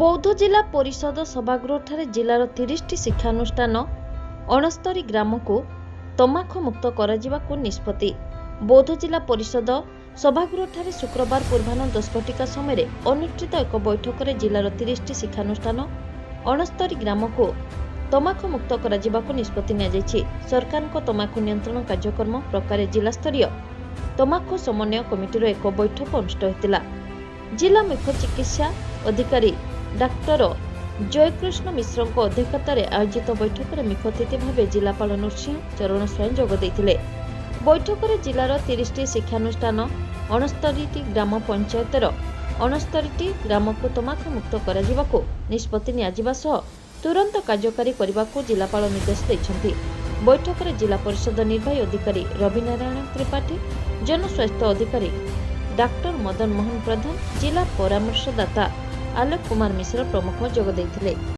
ବୌଦ୍ଧ ଜିଲ୍ଲା ପରିଷଦ ସଭାଗୃହଠାରେ ଜିଲ୍ଲାର 30ଟି ଶିକ୍ଷାନୁଷ୍ଠାନ 69 ଗ୍ରାମକୁ ତମାଖୁ ମୁକ୍ତ କରାଯିବାକୁ ନିଷ୍ପତ୍ତି। ବୌଦ୍ଧ ଜିଲ୍ଲା ପରିଷଦ ସଭାଗୃହଠାରେ ଶୁକ୍ରବାର ପୂର୍ବାହ୍ନ 10 ଘଟିକା ସମୟରେ ଅନୁଷ୍ଠିତ ଏକ ବୈଠକରେ ଜିଲ୍ଲାର 30ଟି ଶିକ୍ଷାନୁଷ୍ଠାନ 69 ଗ୍ରାମକୁ ତମାଖୁ ମୁକ୍ତ କରାଯିବାକୁ ନିଷ୍ପତ୍ତି ନିଆଯାଇଛି। ସରକାରଙ୍କ ତମାଖୁ ନିୟନ୍ତ୍ରଣ କାର୍ଯ୍ୟକ୍ରମ ପ୍ରକାରେ ଜିଲ୍ଲାସ୍ତରୀୟ ତମାଖୁ ସମନ୍ୱୟ କମିଟିର ଏକ ବୈଠକ ଅନୁଷ୍ଠିତ ହୋଇଥିଲା। ଜିଲ୍ଲା ମୁଖ୍ୟ ଚିକିତ୍ସା ଅଧିକାରୀ ଡାକ୍ତର ଜୟକୃଷ୍ଣ ମିଶ୍ରଙ୍କ ଅଧ୍ୟକ୍ଷତାରେ ଆୟୋଜିତ ବୈଠକରେ ମୁଖ୍ୟ ଅତିଥି ଭାବେ ଜିଲ୍ଲାପାଳ ନୃସିଂହ ଚରଣ ସ୍ୱାଇଁ ଯୋଗ ଦେଇଥିଲେ। ବୈଠକରେ ଜିଲ୍ଲାର 30ଟି ଶିକ୍ଷାନୁଷ୍ଠାନ 69ଟି ଗ୍ରାମ ପଞ୍ଚାୟତର 69ଟି ଗ୍ରାମକୁ ତମାଖୁ ମୁକ୍ତ କରାଯିବାକୁ ନିଷ୍ପତ୍ତି ନିଆଯିବା ସହ ତୁରନ୍ତ କାର୍ଯ୍ୟକାରୀ କରିବାକୁ ଜିଲ୍ଲାପାଳ ନିର୍ଦ୍ଦେଶ ଦେଇଛନ୍ତି। ବୈଠକରେ ଜିଲ୍ଲା ପରିଷଦ ନିର୍ବାହୀ ଅଧିକାରୀ ରବିନାରାୟଣ ତ୍ରିପାଠୀ, ଜନସ୍ୱାସ୍ଥ୍ୟ ଅଧିକାରୀ ଡାକ୍ତର ମଦନ ମୋହନ ପ୍ରଧାନ, ଜିଲ୍ଲା ପରାମର୍ଶଦାତା ଆଲୋକ କୁମାର ମିଶ୍ର ପ୍ରମୁଖ ଯୋଗ ଦେଇଥିଲେ।